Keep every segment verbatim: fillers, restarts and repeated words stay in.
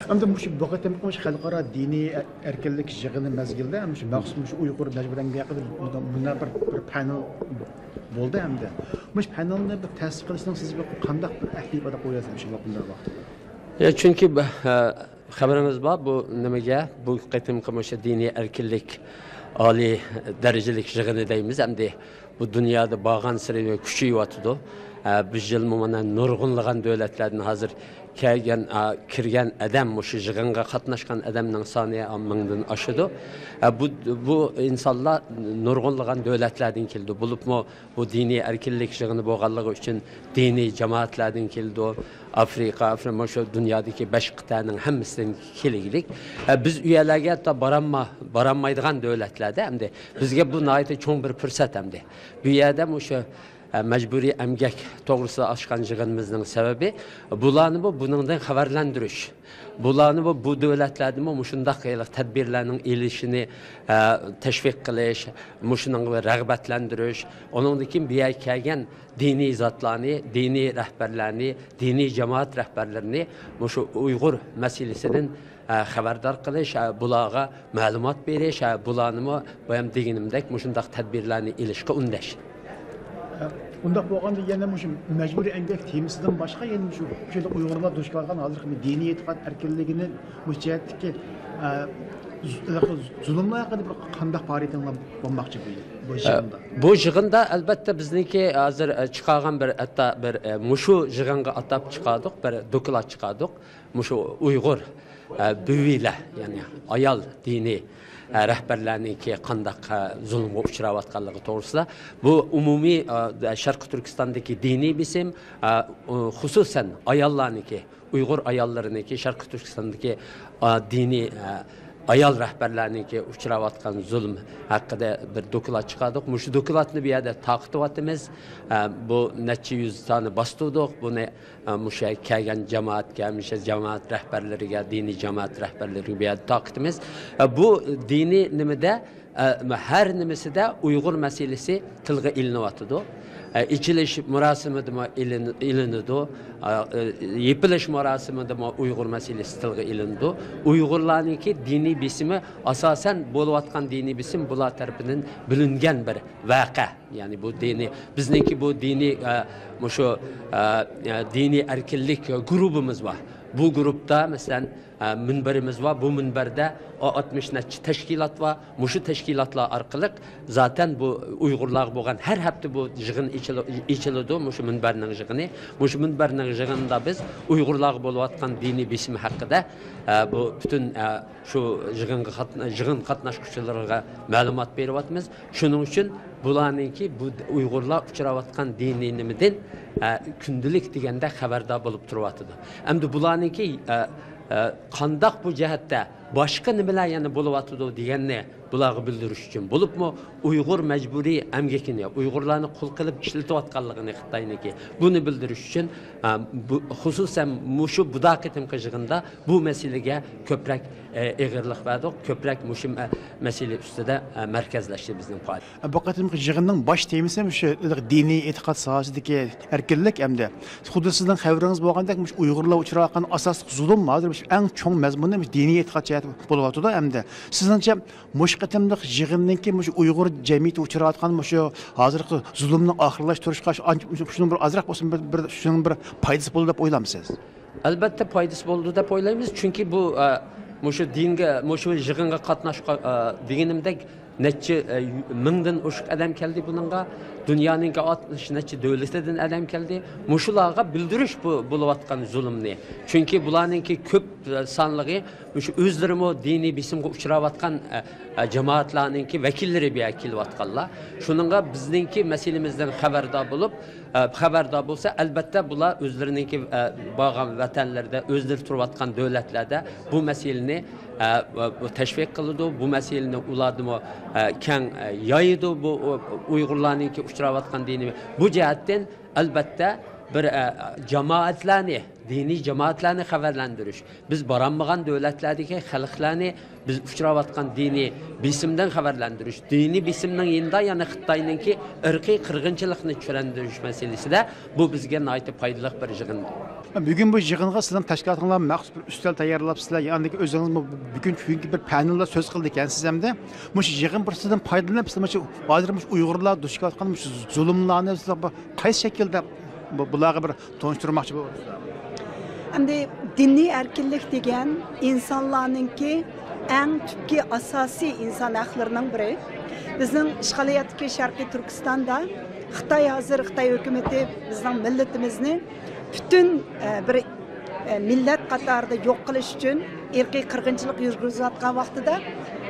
ئەمدى مۇشۇ بۇ قېتىمقى مۇشۇ خەلقئارا دىنىي ئەركىنلىك يىغىنى مەزگىلىدە مۇشۇ مەخسۇس مۇشۇ ئۇيغۇر مەجبۇرىي ئەمگىكى ھەققىدە مۇنداق بىر، بىر پانېل بولدى ئەمدى. مۇشۇ پانېلنى بىر تەسىس قىلىشنىڭ سىز بىر قانداق بىر ئەھمىيەت ئاتا قويىسىز مۇشۇنداق بۇنداق ۋاقىتتا؟ يا، چۈنكى بۇ، ئە، خەۋىرىمىز بار، بۇ نېمىگە، بۇ قېتىمقى مۇشۇ دىنىي ئەركىنلىك ئالىي دەرىجىلىك يىغىنى دەيمىز ئەمدى. بۇ دۇنيادا بارغانسېرى كۈچىيىۋاتىدۇ. ئە، بۇ يىلمۇ مانا نۇرغۇنلىغان دۆلەتلەردىن ھازىر كەلگەن، ئا، كىرگەن ئادەم، مۇشۇ يىغىنغا قاتناشقان ئادەمنىڭ سانى، ئا، مىڭدىن ئاشىدۇ. ئا، بۇ، بۇ ئىنسانلار نۇرغۇنلىغان دۆلەتلەردىن كېلىدۇ. بولۇپمۇ بۇ دىنىي ئەركىنلىك يىغىنى بولغانلىقى ئۈچۈن دىنىي جامائەتلەردىن كېلىدۇ. ئافرىقا، ئافرىقا، مۇشۇ دۇنيادىكى بەش قىتئەنىڭ ھەممىسىدىن كېلگۈلۈك. ئا، بىز ئۇ يەرلەرگە ھەتتا بارالما-، بارالمايدىغان دۆلەتلەردە ئەمدى بىزگە بۇ ناھايىتى چوڭ بىر پۇرسەت ئەمدى. بۇ يەردە مۇشۇ ئە، مەجبۇرىي ئەمگەك توغرىسىدا ئاچقان يىغىنىمىزنىڭ سەۋەبى، بۇلارنىمۇ بۇنىڭدىن خەۋەرلەندۈرۈش، بۇلارنىمۇ بۇ دۆلەتلەردىمۇ مۇشۇنداق ھېلىقى تەدبىرلەرنىڭ ئېلىشىنى، ئە، تەشۋىق قىلىش، مۇشۇنىڭغا رىغبەتلەندۈرۈش، ئۇنىڭدىن كېيىن بۇ يەرگە كەلگەن دىنىي زاتلارنى، دىنىي رەھبەرلەرنى، دىنىي جامائەت رەھبەرلىرىنى مۇشۇ ئۇيغۇر مەسىلىسىدىن، ئە، خەۋەردار قىلىش، ئە، بۇلارغا مەلۇمات بېرىش، ھە، بۇلارنىمۇ بايام دېگىنىمدەك مۇشۇنداق تەدبىرلەرنى ئېلىشقا ئۈندەش. ئۇنداق بولغاندا يەنە مۇشۇ مەجبۇرىي ئەمگەك تېمىسىدىن باشقا يەنە مۇشۇ، مۇشۇ ئۇيغۇرلار دۇچ كەلگەن ھازىرقى دىنىي ئېتىقاد ئەركىنلىكىنى مۇشۇ جەھەتتىكى، ئە، ز-، زۇلۇملار ھەققىدە بىر قانداق پائالىيىتىڭلار بولماقچى بۇ، بۇ ئە، يىغىندا؟ بۇ يىغىندا ئەلبەتتە بىزنىڭكى ھازىر، ئە، چىقارغان بىر، ھەتتا بىر، ئە، مۇشۇ يىغىنغا ئاتاپ چىقاردۇق، بىر دوكلات چىقاردۇق. مۇشۇ ئۇيغۇر، ئە، بۈۋىلەر، يەنى ئايال دىنىي، ئە، رەھبەرلەرنىڭكى قانداق، ئە، زۇلۇمغا ئۇچراۋاتقانلىقى توغرىسىدا. بۇ ئومۇمىي، ئە، شەرقىي تۈركىستاندىكى دىنىي بېسىم، ئە، خۇسۇسەن ئاياللارنىڭكى، ئۇيغۇر ئاياللىرىنىڭكى شەرقىي تۈركىستاندىكى، ئە، دىنىي، ئە، ئايال رەھبەرلەرنىڭكى ئۇچراۋاتقان زۇلۇم ھەققىدە بىر دوكلات چىقاردۇق. مۇشۇ دوكلاتنى بۇ يەردە تارقىتىۋاتىمىز. ئە، بۇ نەچچە يۈز سانى باستۇردۇق. بۇنى ئە، مۇشۇ يەرگە كەلگەن جامائەتكە، مۇشۇ جامائەت رەھبەرلىرىگە، دىنىي جامائەت رەھبەرلىرىگە بۇ يەردە تارقىتىمىز. ئە، بۇ دىنىي نېمىدە، ئە، ھەر نېمىسىدە ئۇيغۇر مەسىلىسى تىلغا ئېلىنىۋاتىدۇ. ئە، ئېچىلىش مۇراسىمىدىمۇ ئېلىن-، ئېلىنىدۇ. ئە، ئە، يېپىلىش مۇراسىمىدىمۇ ئۇيغۇر مەسىلىسى تىلغا ئېلىنىدۇ. ئۇيغۇرلارنىڭكى دىنىي بېسىمى، ئاساسەن بولۇۋاتقان دىنىي بېسىم بۇلار تەرىپىدىن بىلىنگەن بىر ۋەقە. يەنى بۇ دىنىي، بىزنىڭكى بۇ دىنىي، ئە، مۇشۇ، ئە، ئە، دىنىي ئەركىنلىك گۇرۇپپىمىز بار. بۇ گۇرۇپپىدا، مەسىلەن، ئە، مۇنبىرىمىز بار. بۇ مۇنبەردە ئاتمىش نەچچە تەشكىلات بار. مۇشۇ تەشكىلاتلار ئارقىلىق زاتەن بۇ ئۇيغۇرلارغا بولغان ھەر ھەپتە بۇ يىغىن ئېچىلى-، ئېچىلىدۇ. مۇشۇ مۇنبەرنىڭ يىغىنى. مۇشۇ مۇنبەرنىڭ يىغىنىدا بىز ئۇيغۇرلارغا بولۇۋاتقان دىنىي بېسىم ھەققىدە، ئە، بۇ پۈتۈن، ئە، شۇ يىغىنغا قاتنا-، يىغىن قاتناشقۇچىلىرىغا مەلۇمات بېرىۋاتىمىز. شۇنىڭ ئۈچۈن بۇلارنىڭكى، بۇ ئۇيغۇرلار ئۇچراۋاتقان دىنىي نېمىدىن، ئە، كۈندىلىك دېگەندە خەۋەردار بولۇپ تۇرۇۋاتىدۇ. ئەمدى بۇلارنىڭكى، ئە، ئە، قانداق بۇ جەھەتتە باشقا نېمىلەر يەنە بولۇۋاتىدۇ دېگەننى بۇلارغا بىلدۈرۈش ئۈچۈن، بولۇپمۇ ئۇيغۇر مەجبۇرىي ئەمگىكىنى، ئۇيغۇرلارنى قۇل قىلىپ ئىشلىتىۋاتقانلىقىنى خىتاينىڭكى، بۇنى بىلدۈرۈش ئۈچۈن، ئە، بۇ، خۇسۇسەن مۇشۇ بۇدا قېتىمقى يىغىندا بۇ مەسىلىگە كۆپرەك، ئە، ئېغىرلىق بەردۇق، كۆپرەك مۇشۇ مە-، مەسىلە ئۈستىدە، ئە، مەركەزلەشتى بىزنىڭ پائالىيەت. بۇ قېتىمقى يىغىننىڭ باش تېمىسى مۇشۇ دىنىي ئېتىقاد ساھەسىدىكى ئەركىنلىك ئەمدى. خۇددى سىزنىڭ خەۋىرىڭىز بولغاندەك، مۇشۇ ئۇيغۇرلار ئۇچراۋاتقان ئاساسلىق زۇلۇم ھازىر مۇشۇ ئەڭ چوڭ مەزمۇنى مۇشۇ دىنىي ئېتىقاد جەھەتتە بولۇۋاتىدۇ ئەمدى. سىزنىڭچە، مۇشۇ قېتىملىق يىغىننىڭكى مۇشۇ ئۇيغۇر جەمئىيىتى ئۇچراۋاتقان مۇشۇ ھازىرقى زۇلۇمنى ئاخىرلاشتۇرۇشقا شۇ-، شۇنىڭ بىر ئازراق بولسۇن، بىر، بىر، شۇنىڭ بىر پايدىسى بولىدۇ دەپ ئويلامسىز؟ ئەلبەتتە پايدىسى بولىدۇ دەپ ئويلايمىز، چۈنكى بۇ، ئە، مۇشۇ دىنگە، مۇشۇ يىغىنغا قاتناشقان، ئە، دېگىنىمدەك نەچچە، ئە، مىڭدىن ئوشۇق ئادەم كەلدى بۇنىڭغا، دۇنيانىڭكى ئاتمىش نەچچە دۆلىتىدىن ئادەم كەلدى. مۇشۇلارغا بىلدۈرۈش بۇ، بولۇۋاتقان زۇلۇمنى. چۈنكى بۇلارنىڭكى كۆپ، ئە، سانلىقى مۇشۇ ئۆزلىرىمۇ دىنىي بېسىمغا ئۇچراۋاتقان، ئە، ئە، جامائەتلەرنىڭكى ۋەكىللىرى بۇ يەرگە كېلىۋاتقانلار. شۇنىڭغا بىزنىڭكى مەسىلىمىزدىن خەۋەردار بولۇپ، ئە، خەۋەردار بولسا، ئەلبەتتە بۇلار ئۆزلىرىنىڭكى، ئە، بارغان ۋەتەنلىرىدە، ئۆزلىرى تۇرۇۋاتقان دۆلەتلەردە بۇ مەسىلىنى، ئە، بۇ تەشۋىق قىلىدۇ، بۇ مەسىلىنى ئۇلاردىمۇ، ئە، كەڭ، ئە، يايىدۇ، بۇ ئۇ-، ئۇيغۇرلارنىڭكى ئۇچراۋاتقان دىنىي. بۇ جەھەتتىن ئەلبەتتە بىر، ئە، جامائەتلەرنى، دىنىي جامائەتلەرنى خەۋەرلەندۈرۈش، بىز بارالمىغان دۆلەتلەردىكى خەلقلەرنى بىز ئۇچراۋاتقان دىنىي بېسىمدىن خەۋەرلەندۈرۈش، دىنىي بېسىمنىڭ يېنىدا يەنە خىتاينىڭكى ئىرقىي قىرغىنچىلىقنى چۈشەندۈرۈش مەسىلىسىدە بۇ بىزگە ناھايىتى پايدىلىق بىر يىغىن. بۈگۈن بۇ يىغىنغا سىزنىڭ تەشكىلاتىڭلار مەخسۇس بىر ئۈستەل تەييارلاپسىزلەر، يەنى ئۆزىڭىزمۇ بۈگۈن، چۈنكى بىر پەنلەر سۆز قىلىدىكەنسىز ھەمدە مۇشۇ يىغىن پۇرسىتىدىن پايدىلىنىپ، سىز مۇشۇ ھازىر مۇشۇ ئۇيغۇرلار دۇچ كېلىۋاتقان مۇشۇ زۇلۇملارنى سىز بۇ قايسى شەكىلدە بۇ، بۇلارغا بىر تونۇشتۇرماقچى بولدىڭىز؟ ئەمدى دىنىي ئەركىنلىك دېگەن ئىنسانلارنىڭكى ئەڭ تۈپكى ئاساسىي ئىنسان ھەقلىرىنىڭ بىرى. بىزنىڭ ئىشغالىيەتتىكى شەرقىي تۈركىستاندا خىتاي ھازىر، خىتاي ھۆكۈمىتى بىزنىڭ مىللىتىمىزنى پۈتۈن، ئە، بىر، ئە، مىللەت قاتارىدا يوق قىلىش ئۈچۈن ئىرقىي قىرغىنچىلىق يۈرگۈزۈۋاتقان ۋاقتىدا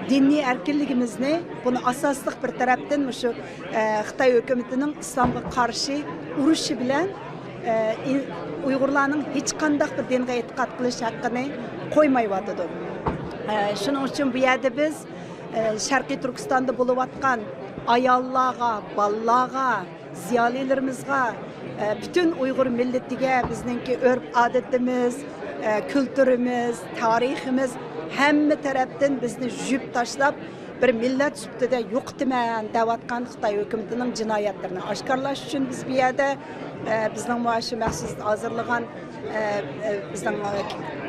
دىنىي ئەركىنلىكىمىزنى، بۇنى ئاساسلىق بىر تەرەپتىن مۇشۇ، ئە، خىتاي ھۆكۈمىتىنىڭ ئىسلامغا قارشى ئۇرۇشى بىلەن، ئە، ئۇيغۇرلارنىڭ ھېچقانداق بىر دىنغا ئېتىقاد قىلىش ھەققىنى قويمايۋاتىدۇ. ئە، شۇنىڭ ئۈچۈن بۇ يەردە بىز، ئە، شەرقىي تۈركىستاندا بولۇۋاتقان ئاياللارغا، بالىلارغا، زىيالىيلىرىمىزغا، ئە، پۈتۈن ئۇيغۇر مىللىتىگە، بىزنىڭكى ئۆرپ-ئادىتىمىز، ئە، كۈلتۈرىمىز، تارىخىمىز ھەممە تەرەپتىن بىزنى يۇيۇپ تاشلاپ، بىر مىللەت سۈپىتىدە يوقىتىمەن دەۋاتقان خىتاي ھۆكۈمىتىنىڭ جىنايەتلىرىنى ئاشكارىلاش ئۈچۈن بىز بۇ يەردە، ئە، بىزنىڭ مۇشۇ مەخسۇس ھازىرلىغان، ئە، ئە، بىزنىڭ، ئە،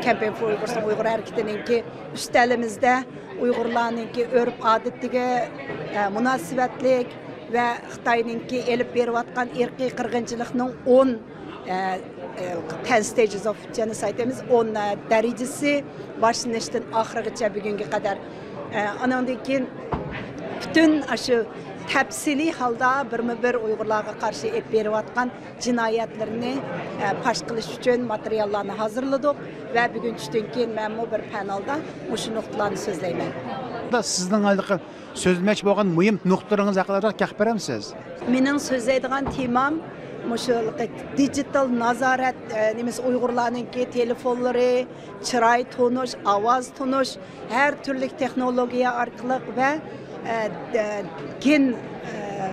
كەمپەين فور ئۇيغۇرسنىڭ ئۇيغۇر ھەرىكىتىنىڭكى ئۈستەلىمىزدە ئۇيغۇرلارنىڭكى ئۆرپ-ئادىتىگە، ئە، مۇناسىۋەتلىك ۋە خىتاينىڭكى ئېلىپ بېرىۋاتقان ئىرقىي قىرغىنچىلىقنىڭ ئون، ئە، ئە، ten stages of genocide دەيمىز، ئون، ئە، دەرىجىسى باشلىنىشتىن ئاخىرىغىچە بۈگۈنگە قەدەر. ئە، ئانىڭدىن كېيىن پۈتۈن ئاشۇ تەپسىلىي ھالدا بىرمۇ بىر ئۇيغۇرلارغا قارشى ئېلىپ بېرىۋاتقان جىنايەتلىرىنى، ئە، پاش قىلىش ئۈچۈن ماتېرىياللارنى ھازىرلىدۇق ۋە بۈگۈن چۈشتىن كېيىن مەنمۇ بىر پانېلدا مۇشۇ نۇقتىلارنى سۆزلەيمەن. سىزنىڭ ھېلىقى سۆزلىمەكچى بولغان مۇھىم نۇقتىلىرىڭىز ھەققىدە ئازراق گەپ بېرەمسىز؟ مېنىڭ سۆزلەيدىغان تېمام مۇشۇ دىجىتال نازارەت، ئە، نېمىسى، ئۇيغۇرلارنىڭكى تېلېفونلىرى، چىراي تونۇش، ئاۋاز تونۇش، ھەر تۈرلۈك تېخنولوگىيە ئارقىلىق ۋە، ئە، دە-، گېن، ئە،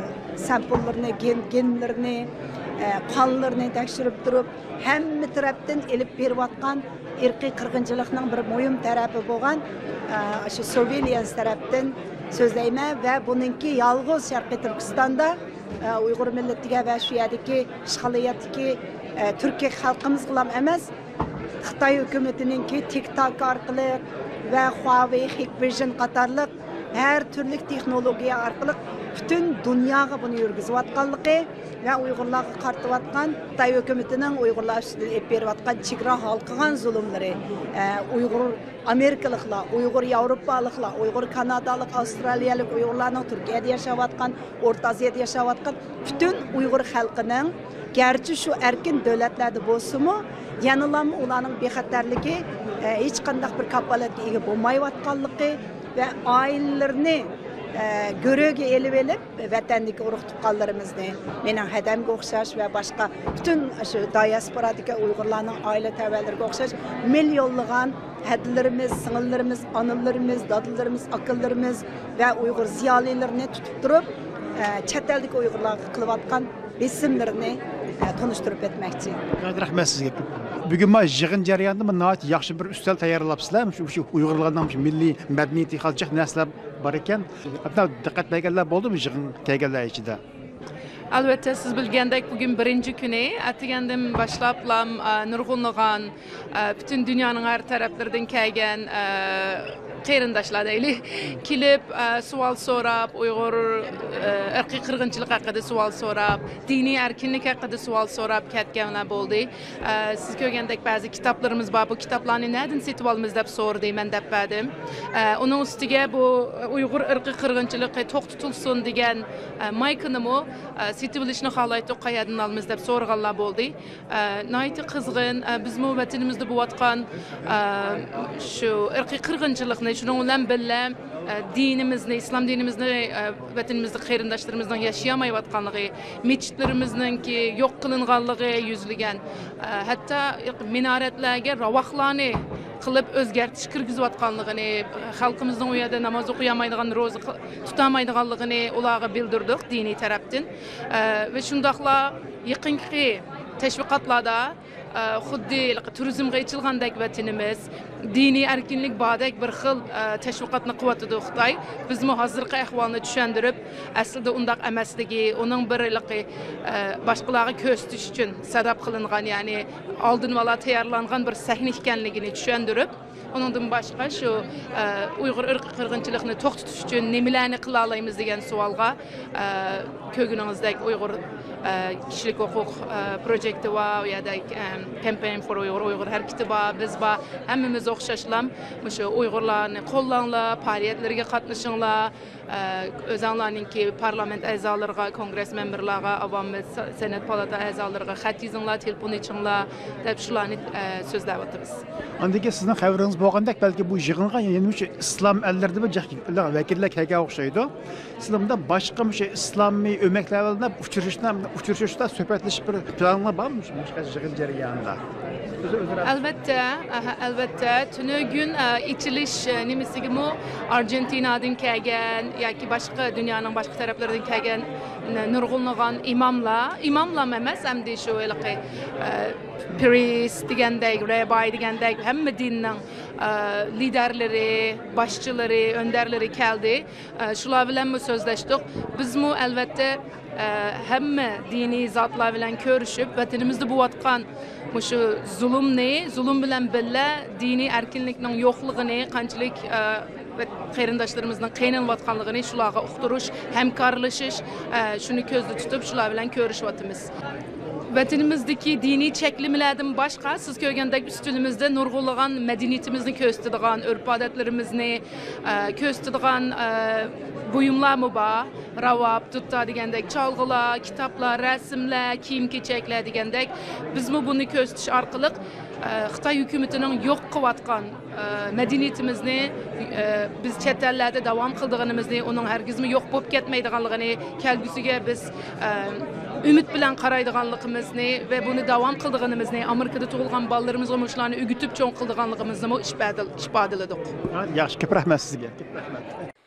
سامپىللىرىنى، گېن، گېنلىرىنى، ئە، قانلىرىنى تەكشۈرۈپ تۇرۇپ، ھەممە تەرەپتىن ئېلىپ بېرىۋاتقان ئىرقىي قىرغىنچىلىقنىڭ بىر مۇھىم تەرەپى بولغان، ئە، شۇ سۇرۋېيليەنس تەرەپتىن سۆزلەيمەن ۋە بۇنىڭكى يالغۇز شەرقىي تۈركىستاندا، ئە، ئۇيغۇر مىللىتىگە ۋە شۇ يەردىكى ئىشغالىيەتتىكى، ئە، تۈركىي خەلقىمىزغىلا ئەمەس، خىتاي ھۆكۈمىتىنىڭكى تىك تاك ئارقىلىق ۋە خۇاۋېي، خىكۋىژن قاتارلىق ھەر تۈرلۈك تېخنولوگىيە ئارقىلىق پۈتۈن دۇنياغا بۇنى يۈرگۈزۈۋاتقانلىقى ۋە ئۇيغۇرلارغا قارىتىۋاتقان خىتاي ھۆكۈمىتىنىڭ ئۇيغۇرلار ئۈستىدىن ئېلىپ بېرىۋاتقان چېگرا ھالقىغان زۇلۇملىرى، ئە، ئۇيغۇر ئامېرىكىلىقلار، ئۇيغۇر ياۋروپالىقلار، ئۇيغۇر كانادالىق، ئاۋسترالىيەلىك ئۇيغۇرلارنىڭ تۈركىيەدە ياشاۋاتقان، ئورتا ئازىيەدە ياشاۋاتقان پۈتۈن ئۇيغۇر خەلقىنىڭ، گەرچە شۇ ئەركىن دۆلەتلەردە بولسىمۇ، يەنىلام ئۇلارنىڭ بىخەتەرلىكى، ئە، ھېچقانداق بىر كاپالەتكە ئىگە بولمايۋاتقانلىقى ۋە ئائىلىلىرىنى، ئە، گۆرۈگە ئېلىۋېلىپ، ۋەتەندىكى ئۇرۇق تۇغقانلىرىمىزنى، مېنىڭ ھەدەمگە ئوخشاش ۋە باشقا پۈتۈن شۇ دىياسپورادىكى ئۇيغۇرلارنىڭ ئائىلە تەۋەلىرىگە ئوخشاش مىليونلىغان ھەدىلىرىمىز، سىڭىللىرىمىز، ئانىلىرىمىز، دادىلىرىمىز، ئاكىلىرىمىز ۋە ئۇيغۇر زىيالىيلىرىنى تۇتۇپ تۇرۇپ، ئە، چەت ئەلدىكى ئۇيغۇرلارغا قىلىۋاتقان بېسىملىرىنى، ئە، تونۇشتۇرۇپ ئۆتمەكچى. رەھمەت سىزگە. بۈگۈن مانا يىغىن جەريانىدا مانا ناھايىتى ياخشى بىر ئۈستەل تەييارلاپسىزلەر. شۇ، شۇ ئۇيغۇرلارنىڭ شۇ مىللىي مەدەنىيىتى خاس جىق نەرسىلەر بار ئىكەن. ھەتتا دىققەت بەرگەنلەر بولدىمۇ يىغىن كەلگەنلەر ئىچىدە؟ ئەلۋەتتە، سىز بىلگەندەك، بۈگۈن بىرىنچى كۈنى. ئەتىگەندىن باشلاپلام، ئە، نۇرغۇنلىغان، ئە، پۈتۈن دۇنيانىڭ ھەر تەرەپلىرىدىن كەلگەن، ئە، قېرىنداشلار دەيلى، كېلىپ، ئە، سوئال سوراپ، ئۇيغۇر، ئە، ئىرقىي قىرغىنچىلىق ھەققىدە سوئال سوراپ، دىنىي ئەركىنلىك ھەققىدە سوئال سوراپ كەتكەنلەر بولدى. ئە، سىز كۆرگەندەك بەزى كىتابلىرىمىز بار، بۇ كىتابلارنى نەدىن سېتىۋالىمىز دەپ سورىدى، مەن دەپ بەردىم. ئە، ئۇنىڭ ئۈستىگە بۇ ئۇيغۇر ئىرقىي قىرغىنچىلىقى توختىتىلسۇن دېگەن، ئە، مايكىنىمۇ، ئە، سېتىۋېلىشنى خالايتتۇق، قەيەردىن ئالىمىز دەپ سورىغانلار بولدى. ئە، ناھايىتى قىزغىن، ئە، بىزمۇ ۋەتىنىمىزدە بولۇۋاتقان، ئە، شۇ ئىرقىي قىرغىنچىلىقنى، شۇنىڭ بىلەن بىللە، ئە، دىنىمىزنى، ئىسلام دىنىمىزنى، ئە، ۋەتىنىمىزدە قېرىنداشلىرىمىزنىڭ ياشىيالمايۋاتقانلىقى، مەسچىتلىرىمىزنىڭكى يوق قىلىنغانلىقى يۈزلىگەن، ئە، ھەتتا مىنارەتلەرگە راۋاقلارنى قىلىپ ئۆزگەرتىش كىرگۈزۈۋاتقانلىقىنى، خەلقىمىزنىڭ ئۇ يەردە ناماز ئوقۇيالمايدىغان، روزا قىل-، تۇتالمايدىغانلىقىنى ئۇلارغا بىلدۈردۇق دىنىي تەرەپتىن. ئە، ۋە شۇنداقلا يېقىنقى تەشۋىقاتلاردا، ئە، خۇددى ھېلىقى تۇرىزمغا ئېچىلغاندەك ۋەتىنىمىز، دىنىي ئەركىنلىك باردەك بىر خىل، ئە، تەشۋىقاتنى قىلىۋاتىدۇ خىتاي. بىزمۇ ھازىرقى ئەھۋالنى چۈشەندۈرۈپ، ئەسلىدە ئۇنداق ئەمەسلىكى، ئۇنىڭ بىر ھېلىقى، ئە، باشقىلارغا كۆرسىتىش ئۈچۈن سەۋەب قىلىنغان، يەنى ئالدىن ئالا تەييارلانغان بىر سەھنە ئىكەنلىكىنى چۈشەندۈرۈپ، ئۇنىڭدىن باشقا شۇ، ئە، ئۇيغۇر ئىرقىي قىرغىنچىلىقنى توختىتىش ئۈچۈن نېمىلەرنى قىلالايمىز دېگەن سوئالغا، ئە، كۆرگىنىڭىزدەك ئۇيغۇر، ئە، كىشىلىك ھوقۇق، ئە، پروجېكتى بار، ئۇ يەردە، ئە، كامپەين فور ئۇيغۇر، ئۇيغۇر ھەرىكىتى بار، بىز بار، ھەممىمىز ئوخشاشلام مۇشۇ ئۇيغۇرلارنى قوللاڭلار، پائالىيەتلىرىگە قاتنىشىڭلار، ئە، ئۆزەڭلارنىڭكى پارلامېنت ئەزالىرىغا، كونگرېس مېمبىرلارغا، ئاۋام ۋە سا-، سېنات پالاتا ئەزالىرىغا خەت يېزىڭلار، تېلېفون ئېچىڭلار دەپ شۇلارنى، ئە، سۆزلەۋاتىمىز. ئاندىن كېيىن سىزنىڭ خەۋىرىڭىز بولغاندەك، بەلكى بۇ يىغىنغا يەنە مۇشۇ ئىسلام ئەللىرىدىن بىر جىق ۋەكىللەر كەلگەن ئوخشايدۇ. سىلەردە باشقا مۇشۇ ئىسلامىي ئۆمەكلەر بىلەن ئۇچرىشىشتا، ئۇچرىشىشتا، سۆھبەتلىشىش بىر پىلانىڭلار بارمۇ مۇشۇ، مۇشۇ يىغىن جەريانىدا؟ ئۆزى، ئۆزى ئەلۋەتتە، ئەھە، ئەلۋەتتە. تۈنۈگۈن، ئە، ئېچىلىش، ئە، نېمىسىگىمۇ ئارژېنتىنادىن كەلگەن ياكى باشقا دۇنيانىڭ باشقا تەرەپلىرىدىن كەلگەن، ئە، نۇرغۇنلىغان ئىماملار، ئىماملام ئەمەس، ئەمدى شۇ ھېلىقى، ئە، پرىست دېگەندەك، رەباي دېگەندەك، ھەممە دىننىڭ، ئە، لىدەرلىرى، باشچىلىرى، ئۆندەرلىرى كەلدى. ئە، شۇلار بىلەنمۇ سۆزلەشتۇق. بىزمۇ ئەلۋەتتە، ئە، ھەممە دىنىي زاتلار بىلەن كۆرۈشۈپ، ۋەتىنىمىزدە بولۇۋاتقان مۇشۇ زۇلۇمنى، زۇلۇم بىلەن بىللە دىنىي ئەركىنلىكنىڭ يوقلۇقىنى، قانچىلىك، ئە، قېرىنداشلىرىمىزنىڭ قىينىلىۋاتقانلىقىنى شۇلارغا ئۇقتۇرۇش، ھەمكارلىشىش، ئە، شۇنى كۆزدە تۇتۇپ، شۇلار بىلەن كۆرۈشۈۋاتىمىز. ۋەتىنىمىزدىكى دىنىي چەكلىمىلەردىن باشقا، سىز كۆرگەندەك ئۈستىلىمىزدە نۇرغۇنلىغان مەدەنىيىتىمىزنى كۆرسىتىدىغان، ئۆرپ-ئادەتلىرىمىزنى، ئە، كۆرسىتىدىغان، ئە، بۇيۇملارمۇ بار. راۋاب، دۇتتا دېگەندەك، چالغۇلار، كىتابلار، رەسىملەر، كىيىم-كېچەكلەر دېگەندەك. بىزمۇ بۇنى كۆرسىتىش ئارقىلىق، ئە، خىتاي ھۆكۈمىتىنىڭ يوق قىلىۋاتقان، ئە، مەدەنىيىتىمىزنى، ئە، بىز چەت ئەللەردە داۋام قىلىدىغىنىمىزنى، ئۇنىڭ ھەرگىزمۇ يوق بولۇپ كەتمەيدىغانلىقىنى، كەلگۈسىگە بىز، ئە، ئۈمىد بىلەن قارايدىغانلىقىمىزنى ۋە بۇنى داۋام قىلىدىغىنىمىزنى، ئامېرىكىدا تۇغۇلغان بالىلىرىمىزغا مۇشۇلارنى ئۆگىتىپ چوڭ قىلىدىغانلىقىمىزنىمۇ ئىپادىل-، ئىپادىلىدۇق. ياخشى، كۆپ رەھمەت سىزگە. كۆپ رەھمەت.